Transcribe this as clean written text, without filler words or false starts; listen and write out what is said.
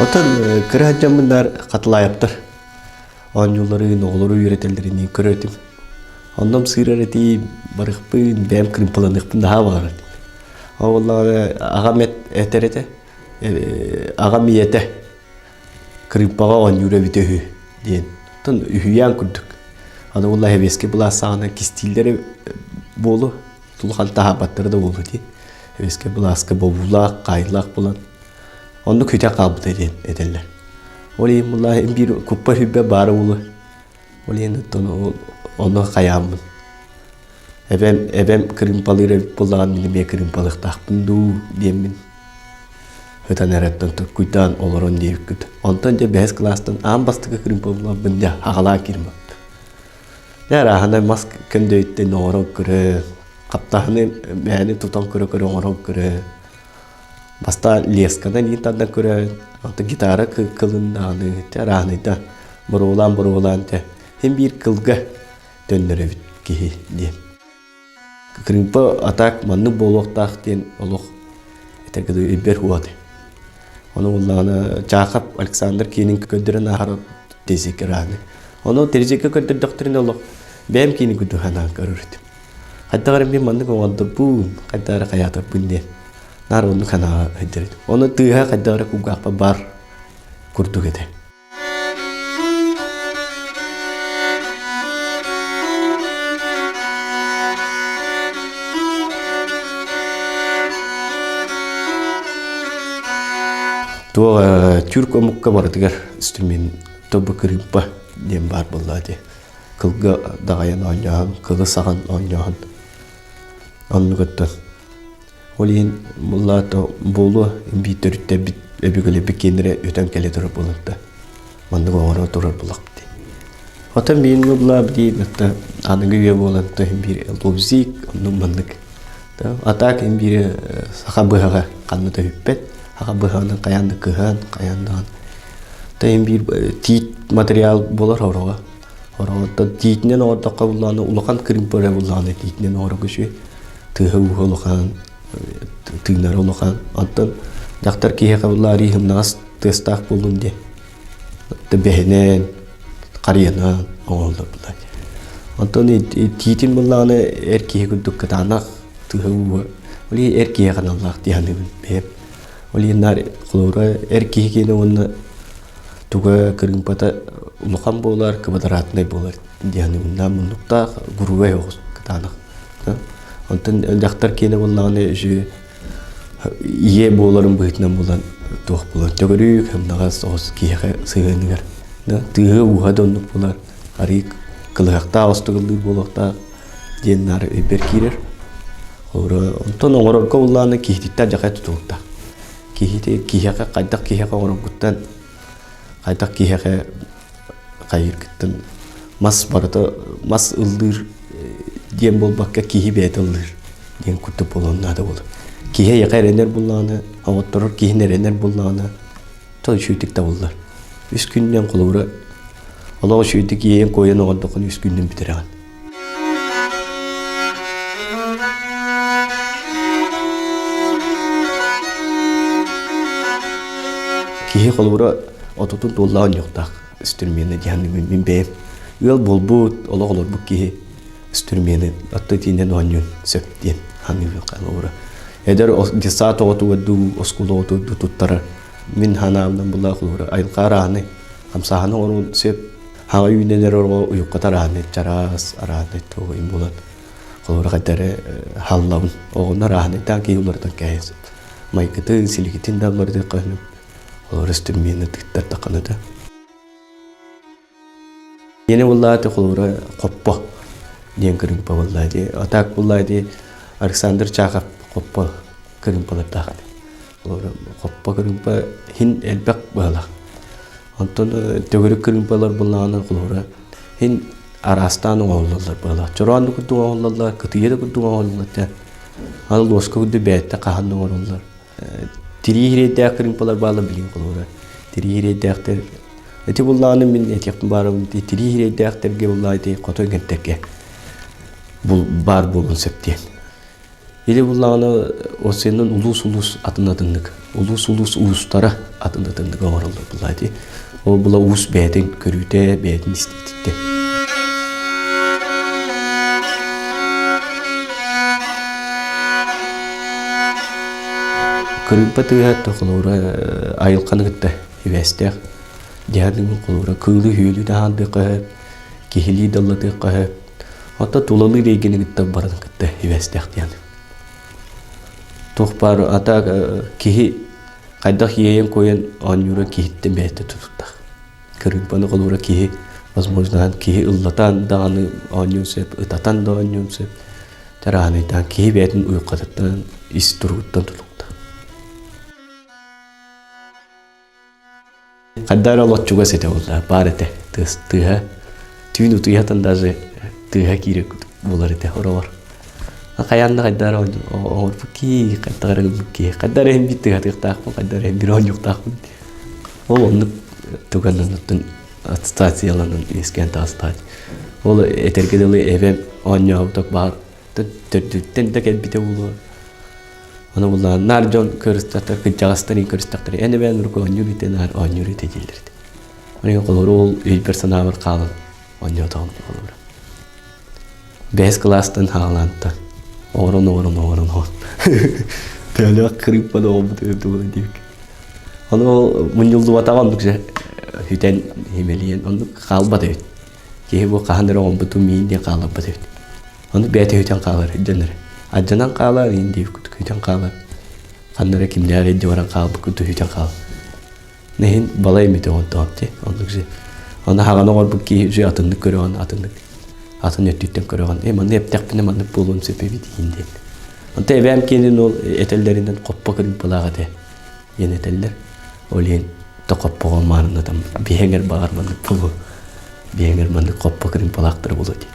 Отон кыра дьоммуннар Хатылаевтар оонньууларын, оҕолору үөрэтэллэрин көрөтүм. Онном сыырар этии барыхпын, бэйэм кырыымпаланыахпын наһаа баҕарар этим. Ол аҕам этэр этэ, аҕам ийэтэ кырыымпаҕа оонньуур эбитэ үһү диэн. Оттон үһүйээн курдук. Аны уолла сэбиэскэй былаас саҕана кистииллэрэ буолуо, улахан таһаабаттара да буолуо дии. Сэбиэскэй былааска бобуулаах, хаайыылаах буолан оннук сүтэн хаалбыта диэн этэллэр. Ол иһин булла биир куппа сүрбэ баара буолуо. Ол иһин оттон ону хайааммын. Эбэм, эбэм кырыымпалыыр эбит буоллаҕына мин эмиэ кырыымпалыахтаахпын дуу диэммин ытан эрэттэн толкуйдаан олорон диэбиккит. Онтон дьэ бэһис кылаастан аан бастакы кырыымпалыырбын дьэ аҕалаан киирбэппин. Дьэ арааһынай мас көндөйүттэн оҥорон көрө, хаптаһыны мээнэ тутан көрө-көрө оҥорон көрө. Бастаан лесканан иин тардан көрө, онтон гитара кылын даҕаны дьэ арааһынайда боруобалаан-боруобалаан дьэ син биир кылга төннөрөбүт киһи диэн. Кырыымпа атак маннык буолуохтаах диэн олох этэргэ дылы өйбөр уотай. Ону буллаҕына Чаахап Александр киинин көрдөрөн ааһар тезик ырааны. Ону тезикке көрдөрдөхтөрүнэ олох бэйэм киини курдук санаан көрөр этим. Хайдах эрэ мин маннык оҥордорбун, хайдах эрэ хайаатарбын диэн наар оннук санааҕа сылдьар этим. Ону тыаһа хайдах эрэ кулгаахпар баар курдук этэ. Туох тюрк омукка барытыгар инструмент тобу кырыымпа диэн баар буолла дии. Кылга даҕайан оонньооһун, кылы саҕан оонньооһун. Оннук оттон Ол иһин буллаата буолуо биир төрүттэрбит өбүгэлэрбит киэннэрэ өтөн кэлэ турар буоланта маннык оҥоро турар булахпыт дии. Оттон биир буллаа дии отто аныгы үйэ буолан то биир лобзик оннук маннык а так им биир саха быһаҕа ханна да бүппэт саха быһаҕынан хайаан да кыһан хайаан даҕаны то им биир тиит материал буолар хороҕо хороҕоттон тиитинэн оҥордоххо буллаҕына улахан кырыымпа эрэ буллаҕына тиитинэн оҥорорго үчүгэй тыаһа-ууһа улахан, тыынара улахан. Онтон дьахтар киһиэхэ буллаарыы сымнаҕас тыастаах буоллун диэн бэһинэн, харыйанан оҥоһуллар буллаа. Онтон тиитин буллаҕына эр киһи курдук кытаанах тыаһа-ууһа ол иһин эр киһиэхэ аналлаах дии саныыбын бэйэм. Ол иһин наар холобура эр киһи киэнэ уонна туга кырыымпата улахан буолар, квадратнай буолар дии саныыбын. Наар муннуктаах, грубай оҕус кытаанах. Онтон дьахтар киэнэ буоллаҕына үсү ийэ буоларын быһыытынан булан туох буолар төгүрүк сымнаҕас оҕус киһиэхэ сыһыаныгар тыаһа-ууһа да оннук буолар арыы кылыһахтаах остугуллуур буолуохтаах диэн наар өйбөр киирэр. Онтон оҥорорго буллаҕына киһититтэн дьахай тутулуктаах. Киһити киһиэхэ хайдах киһиэхэ оҥороргуттан хайдах киһиэхэ хайыыргыттан мас барыта мас ыллыыр диэн буолбакка киһи бэйэтэ ыллыыр диэн курдук буолуон наада буолар. Киһи эйиэхэ эрэнэр буоллаҕына, оҥотторор киһини эрэнэр буоллаҕына, то үчүгэйдик табыллар. Үс күнүнэн холобура олох үчүгэйдик иэйэн-куойан оҥордоххуна үс күнүнэн бүтэрэҕин. Киһи холобура отутун туолла оонньуохтаах инструмены диэн мин бэйэм ыал буолбут, олох олорбут киһи инструмены отто итиинэн оонньуон сөп диэн саныыбын холобура. Эдэр детсад оҕотугар дуу, оскуола оҕотугар дуу туттарар мин санаабынан булаа холобура айылҕа арааны хамсааһыны оҥоруон сөп Хаҕа үүнэн эрэр оҕо уйукката араанай чараас, араанай туоҕайым буолан холобура хайда эрэ хааллабын. Оҕону арааһынайдаан киһи уларытан кээһиэн сөп. Майгытын, силигитин да уларытыахха сөп. Холобура үстүрмүөнэ тыыттардаххына да. Иэнэ буоллаҕа холобура хоппо диэн кырыымпа буоллаҕа дии. А так буоллаҕа дии Александр Чахов хоппо кырыымпалардаах этэ. Холобура хоппо кырыымпа иһин элбэх быһалаах. Онтон төгүрүк кырыымпалар буоллаҕына холобура иһин араастаан оҥоһуллаллар быһалаах. Чороон да курдук оҥоһуллаллар, кытыйа да курдук оҥоһуллаллар да. Аны луоска курдук бэйэтэ хаһан да оҥороллор. Тирии ириэйдээх кырыымпалар бааллар билигин холобура. Тирии ириэйдээхтэр ити буллаҕына мин этиэхпин баарым тирии ириэйдээхтэргэ буллаҕа ити хотон кэнтэргэ баар буолуон сөп диэн. Или буллаҕына осеннан улуус-улуус атын-атыннык. Улуус-улуус уустара атын-атыннык оҥороллор буоллаа дии. Ол була уус бэйэтин көрүүтэ, бэйэтин истиититтэн. Кырыымпа тыаһа холобура айылҕаны кытта сибээстээх. Дьаһалыгын холобура кыылы-үөлү таһаардыахха сөп, киһилии даллатыахха сөп. Оттон тулалыыр эйгэни кытта барытын кытта сибээстээх диэн. Туох баар ата киһи хайдах иэйэн-куойан оонньуура киһиттэн бэйэтэ тутуктаах. Кырыымпаны холобура киһи возможно киһи ыллатан даҕаны оонньуон сөп, ытатан да оонньуон сөп. Чарааһыныйтаан киһи бэйэтин уйулҕатыттан, ис туругуттан тутулуктаах. Хайдах эрэ олоччугас этэ буолла, баар этэ тыас тыаһа. Түүн утуйатан даже тыаһа киирэр буолар этэ хороҕор. Хайаан да хайдах эрэ оҥорбут кии, хайдах эрэ ылбыт киһи, хайдах эрэ иһин биир тыаһатыахтаахпын, хайдах эрэ иһин биир оонньуохтаахпын. Ол оннук туганнан оттон ассоциацияланан үөскээн таҕыстаҕа. Ол этэргэ дылы эбэм оонньообута баар төрдүттэн да кэлбитэ буолуо. Ону буллаҕына наар дьон көрүстэхтэр, кырдьаҕастар көрүстэхтэрэ эн эбээн урукку оонньуур ити наар оонньуур ити дииллэр этэ. Ону холобура ол өйбөр санаабар хаалан оонньоотоҕум холобура. Бэһис кылаастан хаалаантан оҕорон оҕорон оҕорон оҕорон төһөлөөх кырыыппа да оҕолбут үөрдү диэбик. Ону ол мунньуллубатаҕа оннук же хүтэн химэлийэн оннук хаалбат эбит. Киһи бу хаһан эрэ оҥорбутум миин диэн хааларбат эбит. Ону бэйэтэ хүтэн хаалар дьоннор. Алдьанан хаалар иин диэбит хүтэн хаалар. Ханна эрэ кимнээх илдьэ баран хаалбыккын хүтэн хаал. Нэһин балай эмит оҥордоҕум дии. Оннук же. Ону хаҕан оҥорбут киһи уже атыннык көрөҕүн, атыннык атын өттүттэн көрөҕүн. Э манны эптэхпинэ маннык буолуон сөп эбит иин диэн. Онто эбээм киэнин ол этэллэринэн хоппо кырыымпалаах этэ диэн этэллэр. Ол иһин то хоппоҕо маарыннатам биһэҥэр баҕар маннык буолуо. Биһэҥэр маннык хоппо кырыымпалаахтара буолуо дии.